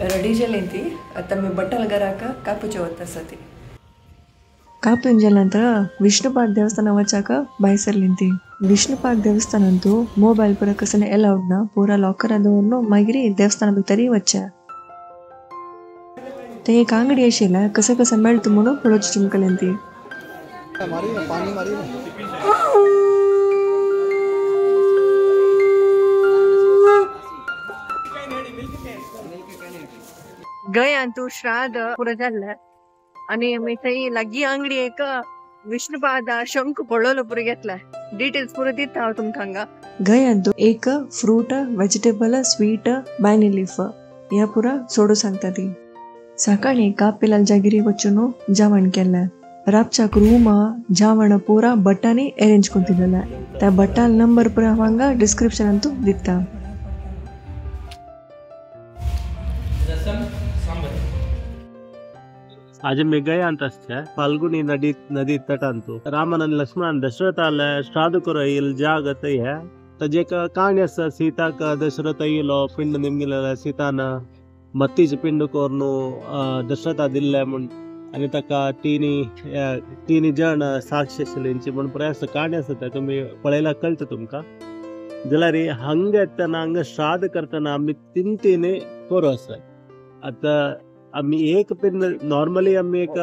Ready जाली आतां आमी बट्टल घराक कापूचे वता आसा. ಕಾಪು ನಂತರ ವಿಷ್ಣುಪಾದ ದೇವಸ್ಥಾನ ವಚ್ಚಾಕ ಬಾಯ್ಸರ್ಲಿಂತಿ. ವಿಷ್ಣುಪಾದ ದೇವಸ್ಥಾನ ಅಂತೂ ಮೊಬೈಲ್ ಪೂರ ಕಸನೆ ಅಲೌಡ್ ನ, ಪೂರ ಲಾಕರ್ ಅದನ್ನು ಮಾಗಿರಿ ದೇವಸ್ಥಾನ ಭಿತರಿ ವಚ್ಚ. ते एक आंगडी आशिल्ला कसं कसं मेळत म्हणून पळोवची तुमकां ती. गयांतू श्राद्ध पुरो जाल्लें आनी आमी थंय लागीं आंगडी एक विष्णुपाद शंख पळोवलो पुरो घेतला. डिटेल्स पुरो दिता हांव तुमकां हांगा. गयांतू एक फ्रूट वेजिटेबल स्वीट बायनी लीफ ह्या पुरा सोडू सांगता ती. सकाळी कापिलाल जागिरी वचून जेवण केलें. रातच्याक रूम जेवण पुरा भटांनी अरेंज करून दिलेलें. त्या भटाल नंबर पुरा हांव हांगा डिस्क्रिप्शनांतू दिता. आज मी गयांत आसचे फाल्गुनी नदी नदी तटांतू रामन आनी लक्ष्मणान दशरथाले श्राद्ध करो येयल जाग थंय ताजे एक काणी आसा. सीताक दशरथ येयलो पिंड निमगिलेले सीतान मत्तीचे पिंड करून दशरथा दिल्ले म्हूण आनी ताका तिनी जण साक्षी आशिल्ली म्हूण पुराय आसा काणी आसा. ते तुमी पळयल्यार कळटा तुमकां. जाल्यार हांगा येतना हांगा श्राद्ध करतना आमी तीन तीन करो आसा. आतां आमी एक पिंड नॉर्मली आमी एक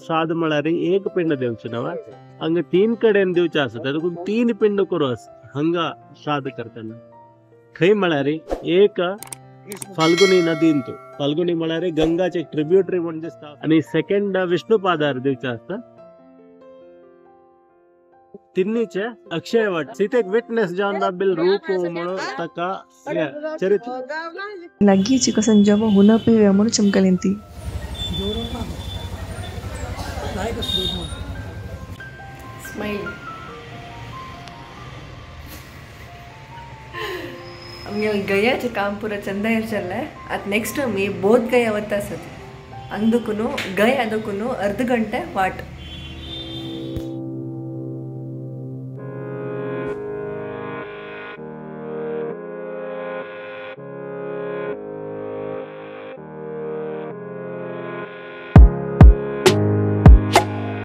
श्राद्ध म्हळ्यार एक पिंड दिवचे ना, हांगा तीन कडेन दिवचे आसा. तातूंत तीन पिंड करो आसा हांगा श्राद्ध करतना. खंय म्हळ्यार एक फाल्गुनी नदींतू, फाल्गुनी म्हळ्यार गंगाचे ट्रिब्युटरी म्हूण दिसता, आनी सेकंड विष्णुपादार दिवचे आसता. तिन्नीचे अक्षयवट सीतेक विटनेस जावन बिल रूप म्हणून ताका चरित्र लागींची कसं जेवण हुना पिवया म्हणून चमकलें ती. स्माईल. आमगे गयाचें काम पुरो चंदायर चल्लें. आतां नेक्स्ट आमी बोध गया वता आसत. हांगा दुखून गया दुखून अर्द घंटे वाट.